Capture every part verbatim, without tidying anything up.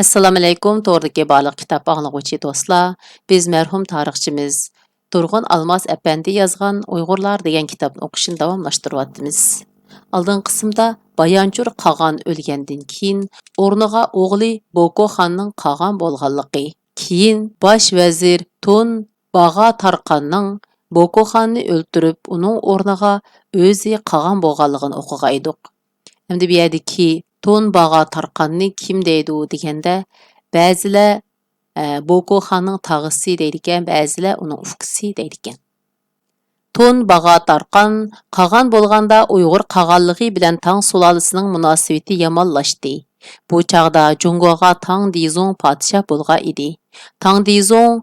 ئەسسالامۇئەلەيكۇم، توردىكى بارلىق كىتاب ئاڭلىغۇچى دوستلار. بىز مەرھۇم تارىخچىمىز تۇرغۇن ئالماس ئەپەندى يازغان ئۇيغۇرلار دېگەن كىتابنى ئوقۇشنى داۋاملاشتۇرۇۋاتىمىز. ئالدىنقى قىسىمدا بايانچۇر قاغان ئۆلگەندىن كېيىن، ئورنىغا ئوغلى بوكو خاننىڭ قاغان بولغانلىقى، كېيىن باش ۋەزىر تون باغا تارقاننىڭ بوكو خاننى ئۆلتۈرۈپ، ئۇنىڭ ئورنىغا ئۆزى قاغان بولغانلىقىنى ئوقۇغان ئىدۇق. ئەمدى بۇ يەردىكى تون باغا تارقاننى كىم دەيدۇ دېگەندە، بەزىلەر، ئە، بوكو خاننىڭ تاغىسى دەيدىكەن، بەزىلەر ئۇنىڭ ئۇكىسى دەيدىكەن. تون باغا تارقان قاغان بولغاندا، ئۇيغۇر قاغانلىقى بىلەن تاڭ سۇلالىسىنىڭ مۇناسىۋىتى يامانلاشتى. بۇ چاغدا جۇڭگوغا تاڭ دىزۇڭ پادىشاھ بولغان ئىدى. تاڭ دىزۇڭ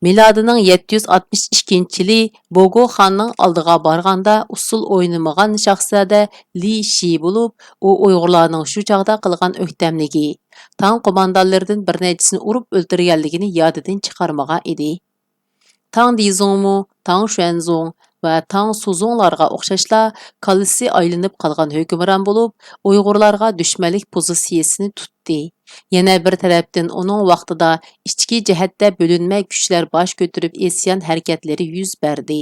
مىلادىنىڭ يەتتە يۈز ئاتمىش ئىككىنچى يىلى بوگو خاننىڭ ئالدىغا بارغاندا، ئۇسسۇل ئوينىمىغان شاھزادە لى شى بولۇپ، ئۇ ئۇيغۇرلارنىڭ شۇ چاغدا قىلغان ئۆكتەملىكى، تاڭ قوماندانلىرىدىن بىر نەچچىسىنى ئۇرۇپ ئۆلتۈرگەنلىكىنى يادىدىن چىقارمىغان ئىدى. تاڭ دىزۇڭمۇ تاڭ شۈەنزۇڭ ۋە تاڭ سۇزۇڭلارغا ئوخشاشلا كاللىسى ئايلىنىپ قالغان ھۆكۈمران بولۇپ، ئۇيغۇرلارغا دۈشمەنلىك پوزىتسىيىسىنى تۇتتى. يەنە بىر تەرەپتىن، ئۇنىڭ ۋاقتىدا ئىچكى جەھەتتە بۆلۈنمە كۈچلەر باش كۆتۈرۈپ، ئىسيان ھەرىكەتلىرى يۈز بەردى.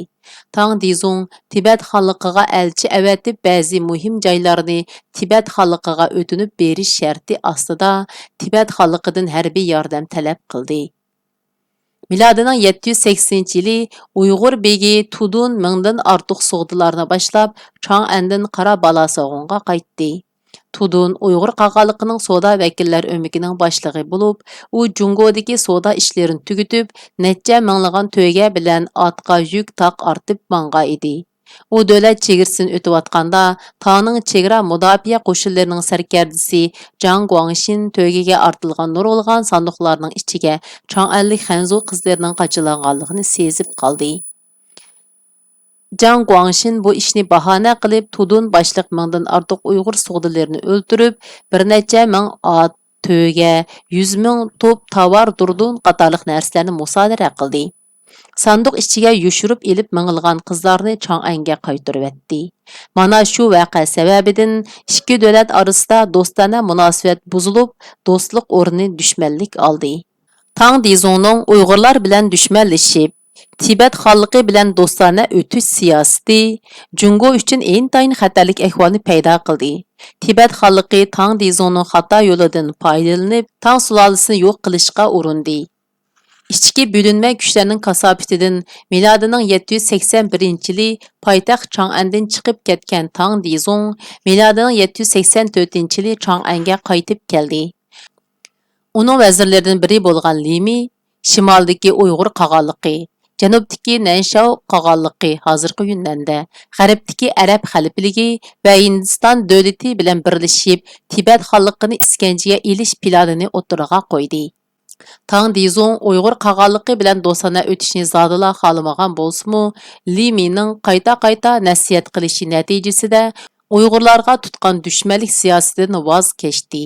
تاڭ دىزۇڭ تىبەت خانلىقىغا ئەلچى ئەۋەتىپ، بەزى مۇھىم جايلارنى تىبەت خانلىقىغا ئۆتۈنۈپ بېرىش شەرتى ئاستىدا، تىبەت خانلىقىدىن ھەربىي ياردەم تەلەپ قىلدى. مىلادىنىڭ يەتتە يۈز سەكسىنىنچى يىلى ئۇيغۇر بېگى تۇدۇن مىڭدىن ئارتۇق سوغدىلارنى باشلاپ، چاڭئەندىن قارا بالاساغۇنغا قايتتى. تۇدۇن ئۇيغۇر قاغانلىقىنىڭ سودا ۋەكىللەر ئۆمىكىنىڭ باشلىقى بولۇپ، ئۇ جۇڭگودىكى سودا ئىشلىرىنى تۈگىتىپ، نەچچە مىڭلىغان تۆگە بىلەن ئاتقا يۈك تاق ئارتىپ ماڭغان ئىدى. ئۇ دۆلەت چېگرىسىنى ئۆتۈۋاتقاندا، تاڭنىڭ چېگرا مۇداپىئە قوشۇنلىرىنىڭ سەركەردىسى جاڭ گۇاڭشىن تۆگىگە ئارتىلغان نۇرغۇنلىغان ساندۇقلارنىڭ ئىچىگە چاڭئەنلىك خەنزۇ قىزلىرىنىڭ قاچىلانغانلىقىنى سېزىپ قالدى. جاڭ گۇاڭشىن بۇ ئىشنى باھانە قىلىپ، تۇدۇن باشلىق مىڭدىن ئارتۇق ئۇيغۇر سوغدىلىرىنى ئۆلتۈرۈپ، بىر نەچچە مىڭ ئات، تۆگە، يۈز مىڭ توپ تاۋار دۇردۇن قاتارلىق نەرسىلەرنى مۇسادىرە قىلدى. ساندۇق ئىچىگە يوشۇرۇپ ئېلىپ مېڭىلغان قىزلارنى چاڭئەنگە قايتۇرۇۋەتتى. مانا شۇ ۋەقە سەۋەبىدىن ئىككى دۆلەت ئارىسىدا دوستانە مۇناسىۋەت بۇزۇلۇپ، دوستلۇق ئورنى دۈشمەنلىك ئالدى. تاڭ دىزۇڭنىڭ ئۇيغۇرلار بىلەن دۈشمەنلىشىپ، تىبەت خانلىقى بىلەن دوستانە ئۆتۈش سىياسىتى جۇڭگو ئۈچۈن ئىنتايىن خەتەرلىك ئەھۋالنى پەيدا قىلدى. تىبەت خانلىقى تاڭ دىزۇڭنىڭ خاتا يولىدىن پايدىلىنىپ، تاڭ سۇلالىسىنى يوق قىلىشقا ئۇرۇندى. ئىچكى بۆلۈنمە كۈچلەرنىڭ كاساپىتىدىن مىلادىنىڭ يەتتە يۈز سەكسەن بىرىنچى يىلى پايتەخت چاڭئەندىن چىقىپ كەتكەن تاڭ دىزۇڭ مىلادىنىڭ يەتتە يۈز سەكسەن تۆتىنچى يىلى چاڭئەنگە قايتىپ كەلدى. ئۇنىڭ ۋەزىرلىرىدىن بىرى بولغان لىمى شىمالدىكى ئۇيغۇر قاغانلىقى، جەنۇبتىكى نەنشاۋ قاغانلىقى، ھازىرقى يۈننەندە، غەربتىكى ئەرەب خەلىپىلىكى ۋە ھىندىستان دۆلىتى بىلەن بىرلىشىپ، تىبەت خانلىقىنى ئىسكەنجىگە ئېلىش پىلانىنى ئوتتۇرىغا قويدى. تاڭ دىزۇڭ ئۇيغۇر قاغانلىقى بىلەن دوستانە ئۆتۈشنى زادىلا خالىمىغان بولسىمۇ، لى مىنىڭ قايتا-قايتا نەسىھەت قىلىشى نەتىجىسىدە ئۇيغۇرلارغا تۇتقان دۈشمەنلىك سىياسىتىدىن ۋاز كەچتى.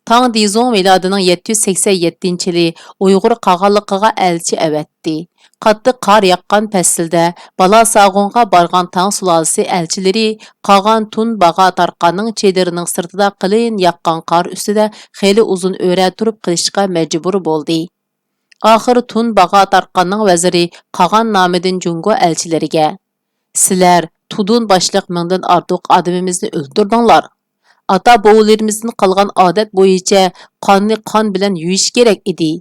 تاڭ دىزۇڭ مىلادىنىڭ يەتتە يۈز سەكسەن يەتتىنچى يىلى ئۇيغۇر قاغانلىقىغا ئەلچى ئەۋەتتى. قاتتىق قار ياغقان پەسىلدە بالاساغۇنغا بارغان تاڭ سۇلالىسى ئەلچىلىرى قاغان تۇن باغا تارقاننىڭ چېدىرىنىڭ سىرتىدا قېلىن ياغقان قار ئۈستىدە خېلى ئۇزۇن ئۆرە تۇرۇپ قېلىشقا مەجبۇر بولدى. ئاخىر تۇن باغا تارقاننىڭ ۋەزىرى قاغان نامىدىن جۇڭگو ئەلچىلىرىگە، سىلەر تۇدۇن باشلىق مىڭدىن ئارتۇق ئادىمىمىزنى ئۆلتۈردۈڭلار. ئاتا-بوۋىلىرىمىزدىن قالغان ئادەت بويىچە قاننى قان بىلەن يۇيۇش كېرەك ئىدى.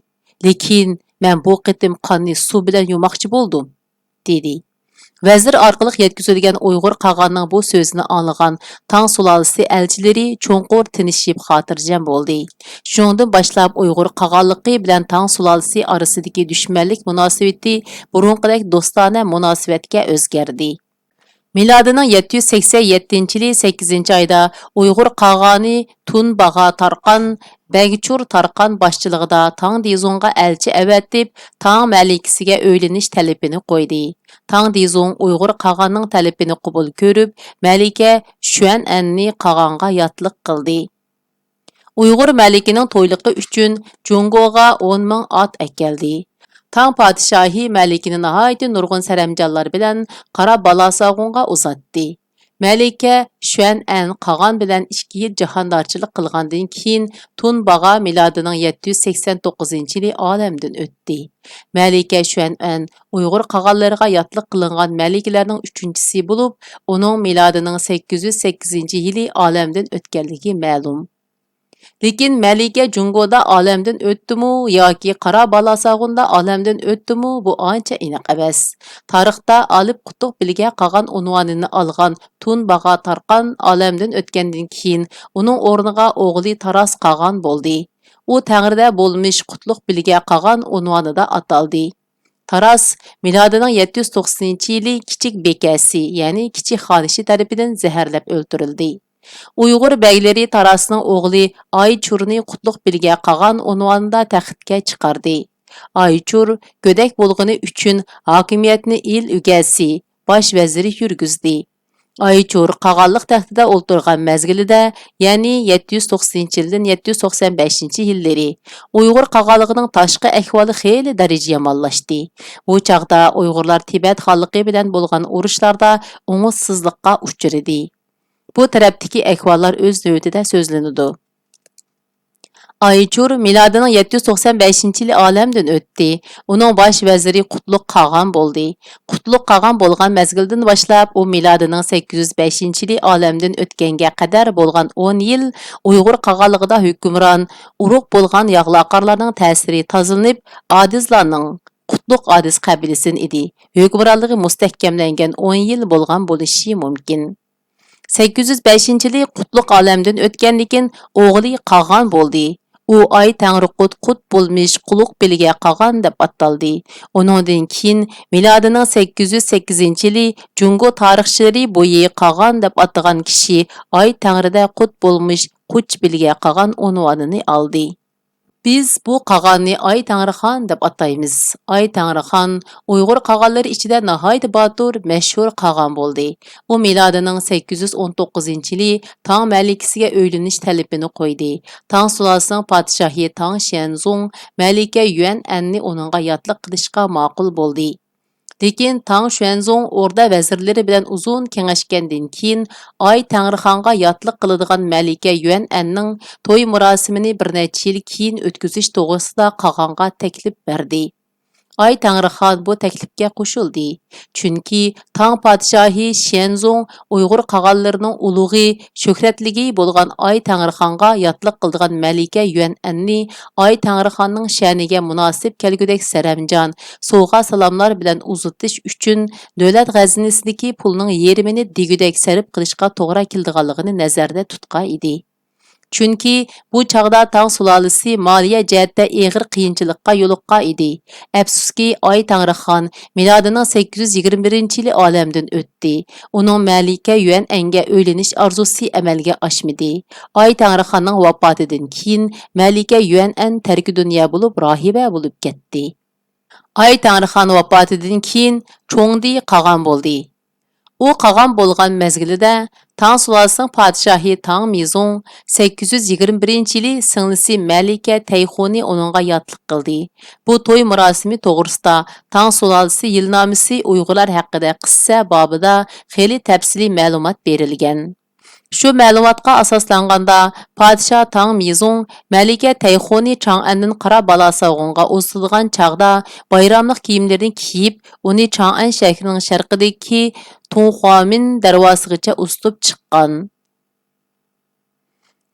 لېكىن مەن بۇ قېتىم قاننى سۇ بىلەن يۇماقچى بولدۇم، دېدى. ۋەزىر ئارقىلىق يەتكۈزۈلگەن ئۇيغۇر قاغاننىڭ بۇ سۆزىنى ئاڭلىغان تاڭ سۇلالىسى ئەلچىلىرى چوڭقۇر تىنچىشىپ خاتىرجەم بولدى. شۇنىڭدىن باشلاپ ئۇيغۇر قاغانلىقى بىلەن تاڭ سۇلالىسى ئارىسىدىكى دۈشمەنلىك مۇناسىۋىتى بۇرۇنقىدەك دوستانە مۇناسىۋەتكە ئۆزگەردى. مىلادىنىڭ يەتتە يۈز سەكسەن يەتتىنچى يىلى سەككىزىنچى ئايدا ئۇيغۇر قاغانى تۇن باغا تارقان، بەگچۇر تارقان باشچىلىقىدا تاڭ دىزۇڭغا ئەلچى ئەۋەتىپ، تاڭ مەلىكىسىگە ئۆيلىنىش تەلىپىنى قويدى. تاڭ دىزۇڭ ئۇيغۇر قاغاننىڭ تەلىپىنى قوبۇل كۆرۈپ، مەلىكە شۈەنئەننى قاغانغا ياتلىق قىلدى. ئۇيغۇر مەلىكىنىڭ تويلۇقى ئۈچۈن جۇڭگوغا ئون مىڭ ئات ئەكەلدى. تاڭ پادىشاھى مەلىكىنى ناھايىتى نۇرغۇن سەرەمجانلار بىلەن قارا بالاساغۇنغا ئۇزاتتى. مەلىكە شۈەنئەن قاغان بىلەن ئىككى يىل جاھاندارچىلىق قىلغاندىن كېيىن، تۇن باغا مىلادىنىڭ يەتتە يۈز سەكسەن توققۇزىنچى يىلى ئالەمدىن ئۆتتى. مەلىكە شۈەنئەن ئۇيغۇر قاغانلىرىغا ياتلىق قىلىنغان مەلىكىلەرنىڭ ئۈچىنچىسى بولۇپ، ئۇنىڭ مىلادىنىڭ سەككىز يۈز سەككىزىنچى يىلى ئالەمدىن ئۆتكەنلىكى مەلۇم. لېكىن مەلىكە جۇڭگودا ئالەمدىن ئۆتتىمۇ ياكى قارا بالاساغۇندا ئالەمدىن ئۆتتىمۇ، بۇ ئانچە ئېنىق ئەمەس. تارىختا ئالىپ قۇتلۇق بىلگە قاغان ئۇنۋانىنى ئالغان تۇن باغا تارقان ئالەمدىن ئۆتكەندىن كېيىن، ئۇنىڭ ئورنىغا ئوغلى تاراس قاغان بولدى. ئۇ تەڭرىدە بولمىش قۇتلۇق بىلگە قاغان ئۇنۋانىدا ئاتالدى. تاراس مىلادىنىڭ يەتتە يۈز توقسىنىنچى يىلى كىچىك بېكەسى، يەنى كىچىك خانىشى تەرىپىدىن زەھەرلەپ ئۆلتۈرۈلدى. ئۇيغۇر بەگلىرى تاراسنىڭ ئوغلى ئايچۇرنى قۇتلۇق بىلگە قاغان ئۇنۋانىدا تەختكە چىقاردى. ئايچۇر گۆدەك بولغىنى ئۈچۈن ھاكىمىيەتنى ئېل ئىگىسى، باش ۋەزىرى يۈرگۈزدى. ئايچۇر قاغانلىق تەختىدە ئولتۇرغان مەزگىلىدە، يەنى يەتتە يۈز توقسىنىنچى يىلدىن يەتتە يۈز توقسەن بەشىنچى يىللىرى ئۇيغۇر قاغانلىقىنىڭ تاشقى ئەھۋالى خېلى دەرىجە يامانلاشتى. بۇ چاغدا ئۇيغۇرلار تىبەت خانلىقى بىلەن بولغان ئۇرۇشلاردا ئوڭۇشسىزلىققا ئۇچرىدى. بۇ تەرەپتىكى ئەھۋاللار ئۆز نۆۋىتىدە سۆزلىنىدۇ. ئايچۇر مىلادىنىڭ يەتتە يۈز توقسەن بەشىنچى يىلى ئالەمدىن ئۆتتى. ئۇنىڭ باش ۋەزىرى قۇتلۇق قاغان بولدى. قۇتلۇق قاغان بولغان مەزگىلدىن باشلاپ، ئۇ مىلادىنىڭ سەككىز يۈز بەشىنچى يىلى ئالەمدىن ئۆتكەنگە قەدەر بولغان ئون يىل ئۇيغۇر قاغانلىقىدا ھۆكۈمران، ئۇرۇق بولغان ياغلاقارلارنىڭ تەسىرى تازىلىنىپ، ئادىزلارنىڭ، قۇتلۇق ئادىز قەبىلىسىدىن ئىدى، ھۆكۈمرانلىقى مۇستەھكەملەنگەن ئون يىل بولغان بولۇشى مۇمكىن. سەككىز يۈز بەشىنچى يىلى قۇتلۇق ئالەمدىن ئۆتكەندىكىن، ئوغلى قاغان بولدى. ئۇ ئاي تەڭرىقۇت قۇت بولمىش قۇلۇق بىلگە قاغان دەپ ئاتالدى. ئۇنىڭدىن كېيىن، مىلادىنىڭ سەككىز يۈز سەككىزىنچى يىلى جۇڭگو تارىخچىلىرى بويى قاغان دەپ ئاتىغان كىشى ئاي تەڭرىدە قۇت بولمىش قۇچ بىلگە قاغان ئۇنۋانىنى ئالدى. بىز بۇ قاغاننى ئاي تەڭرىخان دەپ ئاتايمىز. ئاي تەڭرىخان ئۇيغۇر قاغانلىرى ئىچىدە ناھايىتى باتۇر، مەشھۇر قاغان بولدى. ئۇ مىلادىنىڭ سەككىز يۈز ئون توققۇزىنچى يىلى تاڭ مەلىكىسىگە ئۆيلىنىش تەلىپىنى قويدى. تاڭ سۇلالىسىنىڭ پادىشاھى تاڭ شيەنزۇڭ مەلىكە يۈەنئەننى ئۇنىڭغا ياتلىق قىلىشقا ماقۇل بولدى. لېكىن تاڭ شۈەنزۇڭ ئوردا ۋەزىرلىرى بىلەن ئۇزۇن كېڭەشكەندىن كېيىن، ئاي تەڭرىخانغا ياتلىق قىلىدىغان مەلىكە يۈەنئەننىڭ توي مۇراسىمىنى بىر نەچچە يىل كېيىن ئۆتكۈزۈش توغرىسىدا قاغانغا تەكلىپ بەردى. ئاي تەڭرىخان بۇ تەكلىپكە قوشۇلدى. چۈنكى تاڭ پادىشاھى شيەنزۇڭ ئۇيغۇر قاغانلىرىنىڭ ئۇلۇغى، شۆھرەتلىكى بولغان ئاي تەڭرىخانغا ياتلىق قىلىدىغان مەلىكە يۈەنئەننى ئاي تەڭرىخاننىڭ شەنىگە مۇناسىپ كەلگۈدەك سەرەمجان، سوۋغا-سالاملار بىلەن ئۇزىتىش ئۈچۈن دۆلەت خەزىنىسىدىكى پۇلنىڭ يېرىمىنى دېگۈدەك سەرپ قىلىشقا توغرا كېلىدىغانلىقىنى نەزەردە تۇتقان ئىدى. چۈنكى بۇ چاغدا تاڭ سۇلالىسى مالىيە جەھەتتە ئېغىر قىيىنچىلىققا يولۇققان ئىدى. ئەپسۇسكى، ئاي تەڭرىخان مىلادىنىڭ سەككىز يۈز يىگىرمە بىرىنچى يىلى ئالەمدىن ئۆتتى. ئۇنىڭ مەلىكە يۈەنئەنگە ئۆيلىنىش ئارزۇسى ئەمەلگە ئاشمىدى. ئاي تەڭرىخاننىڭ ۋاپاتىدىن كېيىن مەلىكە يۈەنئەن تەركى دۇنيا بولۇپ، راھىبە بولۇپ كەتتى. ئاي تەڭرىخان ۋاپاتىدىن كېيىن چوڭدى قاغان بولدى. ئۇ قاغان بولغان مەزگىلىدە، تاڭ سۇلالىسىنىڭ پادىشاھى تاڭ مىزۇڭ سەككىز يۈز يىگىرمە بىرىنچى يىلى سىڭلىسى مەلىكە تەيخۇنى ئۇنىڭغا ياتلىق قىلدى. بۇ توي مۇراسىمى توغرىسىدا تاڭ سۇلالىسى يىلنامىسى ئۇيغۇرلار ھەققىدە قىسسە بابىدا خېلى تەپسىلىي مەلۇمات بېرىلگەن. شۇ مەلۇماتقا ئاساسلانغاندا، پادىشاھ تاڭ مىزۇڭ مەلىكە تەيخۇنى چاڭئەندىن قارا بالاساغۇنغا ئۇزىتىدىغان چاغدا، بايراملىق كىيىملىرىنى كىيىپ، ئۇنى چاڭئەن شەھىرىنىڭ شەرقىدىكى تۇڭخۇامىن دەرۋازىسىغىچە ئۇزىتىپ چىققان.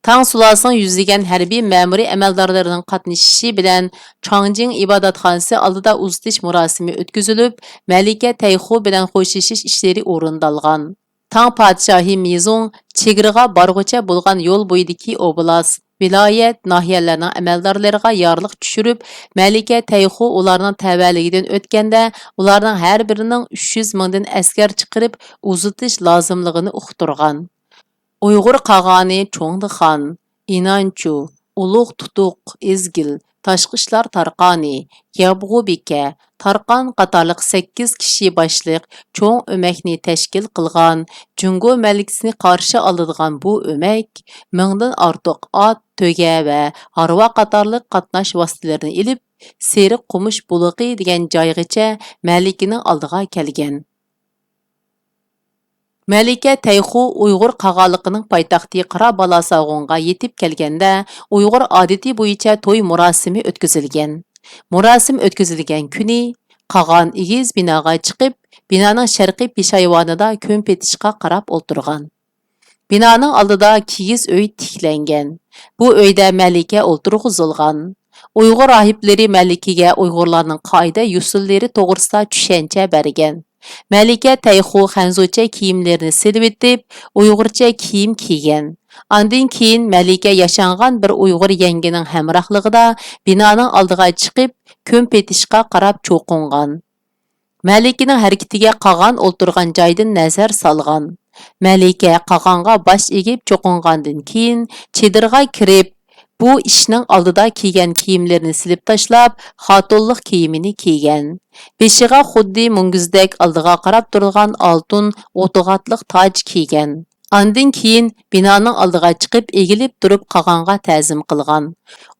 تاڭ سۇلالىسىنىڭ يۈزلىگەن ھەربىي مەمۇرىي ئەمەلدارلىرىنىڭ قاتنىشىشى بىلەن، چاڭجىڭ ئىبادەتخانىسى ئالدىدا ئۇزىتىش مۇراسىمى ئۆتكۈزۈلۈپ، مەلىكە تەيخۇ بىلەن خوشلىشىش ئىشلىرى ئورۇندالغان. تاڭ پادىشاھى مىزۇڭ چېگرىغا بارغۇچە بولغان يول بويىدىكى ئوبلاست، ۋىلايەت، ناھىيەلەرنىڭ ئەمەلدارلىرىغا يارلىق چۈشۈرۈپ، مەلىكە تەيخۇ ئۇلارنىڭ تەۋەلىكىدىن ئۆتكەندە، ئۇلارنىڭ ھەر بىرىنىڭ ئۈچ يۈز مىڭدىن ئەسكەر چىقىرىپ ئۇزىتىش لازىملىقىنى ئۇقتۇرغان. ئۇيغۇر قاغانى چوڭدىخان، ئىنانچۇ، ئۇلۇغ تۇتۇق، ئىزگىل، تاشقى ئىشلار تارقانى، يابغۇ بىكە، تارقان قاتارلىق سەككىز كىشى باشلىق چوڭ ئۆمەكنى تەشكىل قىلغان. جۇڭگو مەلىكىسىنى قارشى ئالىدىغان بۇ ئۆمەك مىڭدىن ئارتۇق ئات، تۆگە ۋە ھارۋا قاتارلىق قاتناش ۋاسىتىلىرىنى ئېلىپ، سېرىق قومۇش بۇلىقى دېگەن جايغىچە مەلىكىنىڭ ئالدىغا كەلگەن. مەلىكە تەيخۇ ئۇيغۇر قاغانلىقىنىڭ پايتەختى قارا بالاساغۇنغا يېتىپ كەلگەندە، ئۇيغۇر ئادىتى بويىچە توي مۇراسىمى ئۆتكۈزۈلگەن. مۇراسىم ئۆتكۈزۈلگەن كۈنى قاغان ئېگىز بىناغا چىقىپ، بىنانىڭ شەرقىي پېشايۋانىدا كۆمپېتىشقا قاراپ ئولتۇرغان. بىنانىڭ ئالدىدا كىگىز ئۆي تىكلەنگەن. بۇ ئۆيدە مەلىكە ئولتۇرغۇزۇلغان. ئۇيغۇر راھىبلىرى مەلىكىگە ئۇيغۇرلارنىڭ قائىدە-يوسۇنلىرى توغرىسىدا چۈشەنچە بەرگەن. مەلىكە تەيخۇ خەنزۇچە كىيىملىرىنى سېلىۋېتىپ، ئۇيغۇرچە كىيىم كىيگەن. ئاندىن كېيىن مەلىكە ياشانغان بىر ئۇيغۇر يەڭگىنىڭ ھەمراھلىقىدا بىنانىڭ ئالدىغا چىقىپ، كۆمپېتىشقا قاراپ چوقۇنغان. مەلىكىنىڭ ھەرىكىتىگە قاغان ئولتۇرغان جايدىن نەزەر سالغان. مەلىكە قاغانغا باش ئېگىپ چوقۇنغاندىن كېيىن، چېدىرغا كىرىپ، بۇ ئىشنىڭ ئالدىدا كىيگەن كىيىملىرىنى سېلىپ تاشلاپ، خاتۇنلۇق كىيىمىنى كىيگەن. بېشىغا خۇددى مۈڭگۈزدەك ئالدىغا قاراپ تۇرىدىغان ئالتۇن ئوتىغاتلىق تاج كىيگەن. ئاندىن كېيىن بىنانىڭ ئالدىغا چىقىپ، ئېگىلىپ تۇرۇپ قاغانغا تەزىم قىلغان.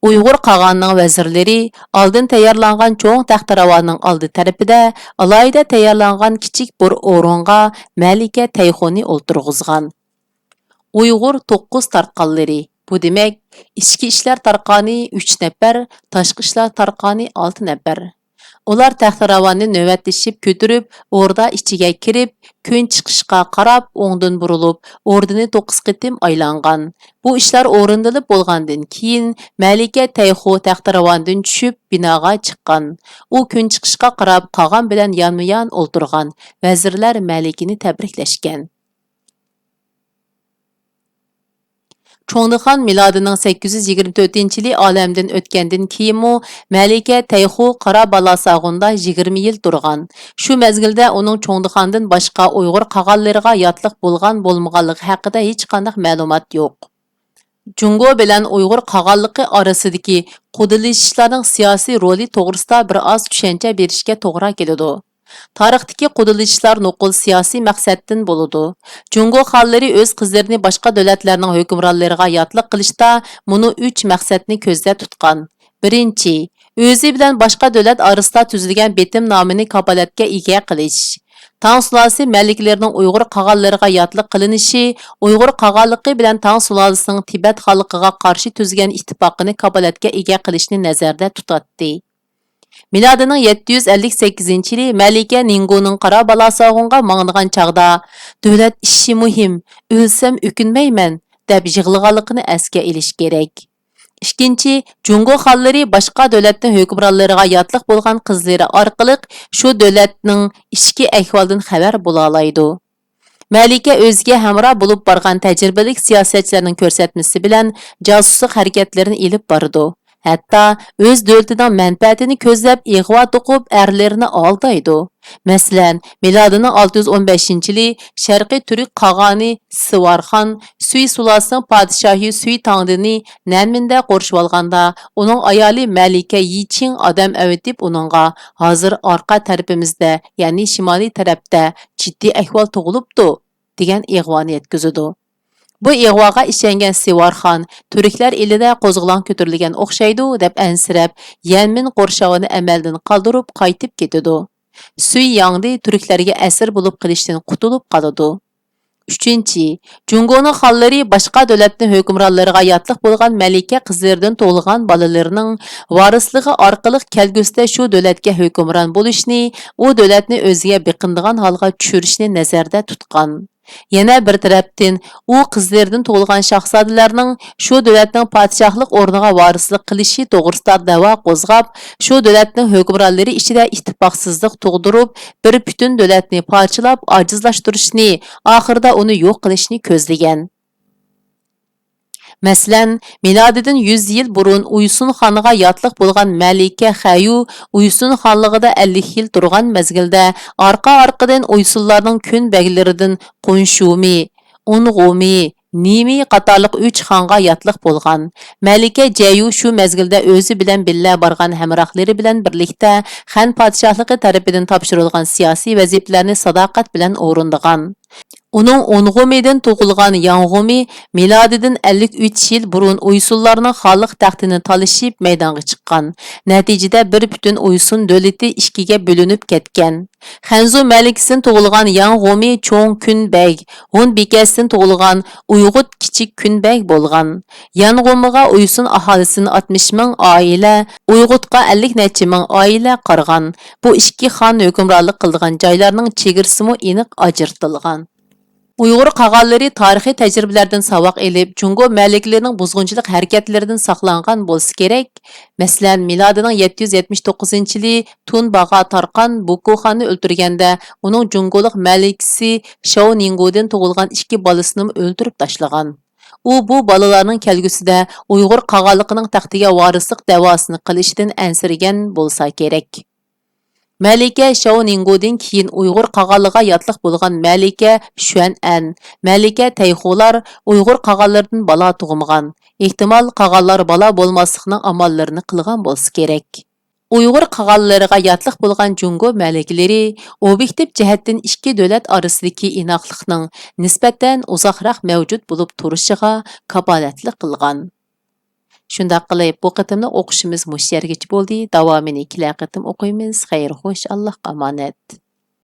ئۇيغۇر قاغاننىڭ ۋەزىرلىرى ئالدىن تەييارلانغان چوڭ تەختىراۋاننىڭ ئالدى تەرىپىدە ئالاھىدە تەييارلانغان كىچىك بىر ئورۇنغا مەلىكە تەيخۇنى ئولتۇرغۇزغان. ئۇيغۇر توققۇز تارقانلىرى، بۇ دېمەك، ئىچكى ئىشلار تارقانى ئۈچ نەپەر، تاشقى ئىشلار تارقانى ئالتە نەپەر. ئۇلار تەختىراۋاننى نۆۋەتلىشىپ كۆتۈرۈپ، ئوردا ئىچىگە كىرىپ، كۈن چىقىشقا قاراپ ئوڭدىن بۇرۇلۇپ، ئوردىنى توققۇز قېتىم ئايلانغان. بۇ ئىشلار ئورۇندىلىپ بولغاندىن كېيىن، مەلىكە تەيخۇ تەختىراۋاندىن چۈشۈپ، بىناغا چىققان. ئۇ كۈن چىقىشقا قاراپ قاغان بىلەن يانمۇيان ئولتۇرغان. ۋەزىرلەر مەلىكىنى تەبرىكلەشكەن. چوڭدىخان مىلادىنىڭ سەككىز يۈز يىگىرمە تۆتىنچى يىلى ئالەمدىن ئۆتكەندىن كېيىنمۇ مەلىكە تەيخۇ قارا بالاساغۇندا يىگىرمە يىل تۇرغان. شۇ مەزگىلدە ئۇنىڭ چوڭدىخاندىن باشقا ئۇيغۇر قاغانلىرىغا ياتلىق بولغان بولمىغانلىقى ھەققىدە ھېچقانداق مەلۇمات يوق. جۇڭگو بىلەن ئۇيغۇر قاغانلىقى ئارىسىدىكى قۇدىلىشىشلارنىڭ سىياسىي رولى توغرىسىدا بىر ئاز چۈشەنچە بېرىشكە توغرا كېلىدۇ. تارىختىكى قۇدىلىشىشلار نوقۇل سىياسىي مەقسەتتىن بولىدۇ. جۇڭگو خانلىرى ئۆز قىزلىرىنى باشقا دۆلەتلەرنىڭ ھۆكۈمرانلىرىغا ياتلىق قىلىشتا مۇنۇ ئۈچ مەقسەتنى كۆزدە تۇتقان. بىرىنچى، ئۆزى بىلەن باشقا دۆلەت ئارىسىدا تۈزۈلگەن بېتىمنامىنى كاپالەتكە ئىگە قىلىش. تاڭ سۇلالىسى مەلىكىلىرىنىڭ ئۇيغۇر قاغانلىرىغا ياتلىق قىلىنىشى ئۇيغۇر قاغانلىقى بىلەن تاڭ سۇلالىسىنىڭ تىبەت خانلىقىغا قارشى تۈزگەن ئىتتىپاقىنى كاپالەتكە ئىگە قىلىشنى نەزەردە تۇتاتتى. مىلادىنىڭ يەتتە يۈز ئەللىك سەككىزىنچى يىلى مەلىكە نىڭگونىڭ قارا بالاساغۇنغا ماڭىدىغان چاغدا، «دۆلەت ئىشى مۇھىم، ئۆلسەم ئۆكۈنمەيمەن» دەپ يىغلىغانلىقىنى ئەسكە ئېلىش كېرەك. ئىككىنچى، جۇڭگو خانلىرى باشقا دۆلەتنىڭ ھۆكۈمرانلىرىغا ياتلىق بولغان قىزلىرى ئارقىلىق شۇ دۆلەتنىڭ ئىچكى ئەھۋالىدىن خەۋەر بولالايدۇ. مەلىكە ئۆزىگە ھەمراھ بولۇپ بارغان تەجرىبىلىك سىياسەتچىلەرنىڭ كۆرسەتمىسى بىلەن جاسۇسلۇق ھەرىكەتلىرىنى ئېلىپ بارىدۇ. ھەتتا ئۆز دۆلىتىنىڭ مەنپەئەتىنى كۆزلەپ ئىغۋا توقۇپ ئەرلىرىنى ئالدايدۇ. مەسىلەن، مىلادىنىڭ ئالتە يۈز ئون بەشىنچى يىلى شەرقىي تۈرك قاغانى سىۋارخان سۈي سۇلالىسىنىڭ پادىشاھى سۈي تاڭدىنى نەنمىندە قورشىۋالغاندا، ئۇنىڭ ئايالى مەلىكە يىچىڭ ئادەم ئەۋېتىپ ئۇنىڭغا، «ھازىر ئارقا تەرىپىمىزدە، يەنى شىمالىي تەرەپتە جىددىي ئەھۋال تۇغۇلۇپتۇ» دېگەن ئىغۋانى يەتكۈزىدۇ. بۇ ئىغۋاغا ئىشەنگەن سىۋارخان، «تۈركلەر ئېلىدە قوزغىلاڭ كۆتۈرۈلگەن ئوخشايدۇ» دەپ ئەنسىرەپ، يەنمىن قورشاۋىنى ئەمەلدىن قالدۇرۇپ قايتىپ كېتىدۇ. سۈي ياڭدى تۈركلەرگە ئەسىر بولۇپ قېلىشتىن قۇتۇلۇپ قالىدۇ. ئۈچىنچى، جۇڭگونىڭ خانلىرى باشقا دۆلەتنىڭ ھۆكۈمرانلىرىغا ياتلىق بولغان مەلىكە قىزلىرىدىن تۇغۇلغان بالىلىرىنىڭ ۋارىسلىقى ئارقىلىق كەلگۈسىدە شۇ دۆلەتكە ھۆكۈمران بولۇشنى، ئۇ دۆلەتنى ئۆزىگە بېقىنىدىغان ھالغا چۈشۈرۈشنى نەزەردە تۇتقان. يەنە بىر تەرەپتىن، ئۇ قىزلىرىدىن تۇغۇلغان شاھزادىلەرنىڭ شۇ دۆلەتنىڭ پادىشاھلىق ئورنىغا ۋارىسلىق قىلىشى توغرىسىدا دەۋا قوزغاپ، شۇ دۆلەتنىڭ ھۆكۈمرانلىرى ئىچىدە ئىتتىپاقسىزلىق تۇغدۇرۇپ، بىر پۈتۈن دۆلەتنى پارچىلاپ ئاجىزلاشتۇرۇشنى، ئاخىرىدا ئۇنى يوق قىلىشنى كۆزلىگەن. مەسىلەن، مىلادىدىن يۈز يىل بۇرۇن ئۇيسۇن خانىغا ياتلىق بولغان مەلىكە خەييۇ ئۇيسۇن خانلىقىدا ئەللىك يىل تۇرغان مەزگىلدە ئارقا-ئارقىدىن ئۇيسۇنلارنىڭ كۈن بەگلىرىدىن قۇنشۇمى، ئۇنغۇمى، نىمى قاتارلىق ئۈچ خانغا ياتلىق بولغان. مەلىكە جەييۇ شۇ مەزگىلدە ئۆزى بىلەن بىللە بارغان ھەمراھلىرى بىلەن بىرلىكتە خەن پادىشاھلىقى تەرىپىدىن تاپشۇرۇلغان سىياسىي ۋەزىپىلەرنى ساداقەت بىلەن ئورۇندىغان. ئۇنىڭ ئونغومىدىن تۇغۇلغان ياڭغومى مىلادىدىن ئەللىك ئۈچ يىل بۇرۇن ئۇيسۇنلارنىڭ خانلىق تەختىنى تالىشىپ مەيدانغا چىققان. نەتىجىدە بىر پۈتۈن ئۇيسۇن دۆلىتى ئىككىگە بۆلۈنۈپ كەتكەن. خەنزۇ مەلىكىسىدىن تۇغۇلغان ياڭغومى چوڭ كۈن بەگ، ھون بىكەسىدىن تۇغۇلغان ئۇيغۇت كىچىك كۈن بەگ بولغان. يانغومىغا ئۇيسۇن ئاھالىسىدىن ئاتمىش مىڭ ئائىلە، ئۇيغۇتقا ئەللىك نەچچە مىڭ ئائىلە قارىغان. بۇ ئىككى خان ھۆكۈمرانلىق قىلىدىغان جايلارنىڭ چېگرىسىمۇ ئېنىق ئاجرىتىلغان. ئۇيغۇر قاغانلىرى تارىخىي تەجرىبىلەردىن ساۋاق ئېلىپ، جۇڭگو مەلىكىلىرىنىڭ بۇزغۇنچىلىق ھەرىكەتلىرىدىن ساقلانغان بولسا كېرەك. مەسىلەن، مىلادىنىڭ يەتتە يۈز يەتمىش توققۇزىنچى يىلى تۇنباغا تارقان بوكۇخاننى ئۆلتۈرگەندە، ئۇنىڭ جۇڭگولۇق مەلىكىسى شاۋ نىڭگودىن تۇغۇلغان ئىككى بالىسىنىمۇ ئۆلتۈرۈپ تاشلىغان. ئۇ بۇ بالىلارنىڭ كەلگۈسىدە ئۇيغۇر قاغانلىقىنىڭ تەختىگە ۋارىسلىق دەۋاسىنى قىلىشىدىن ئەنسىرىگەن بولسا كېرەك. مەلىكە شاۋ نىڭگودىن كېيىن ئۇيغۇر قاغانلىقىغا ياتلىق بولغان مەلىكە شۈەن ئەن، مەلىكە تەيخۇلار ئۇيغۇر قاغانلىرىدىن بالا تۇغمىغان. ئېھتىمال، قاغانلار بالا بولماسلىقنىڭ ئاماللىرىنى قىلغان بولسا كېرەك. ئۇيغۇر قاغانلىرىغا ياتلىق بولغان جۇڭگو مەلىكىلىرى ئوبيېكتىپ جەھەتتىن ئىككى دۆلەت ئارىسىدىكى ئىناقلىقنىڭ نىسبەتەن ئۇزاقراق مەۋجۇت بولۇپ تۇرۇشىغا كاپالەتلىك قىلغان. شۇنداق قىلىپ، بۇ قېتىملىق ئوقۇشىمىز مۇشۇ يەرگىچە بولدى. داۋامىنى كېلەر قېتىم ئوقۇيمىز. خەير، خوش، ئاللاھقا ئامانەت.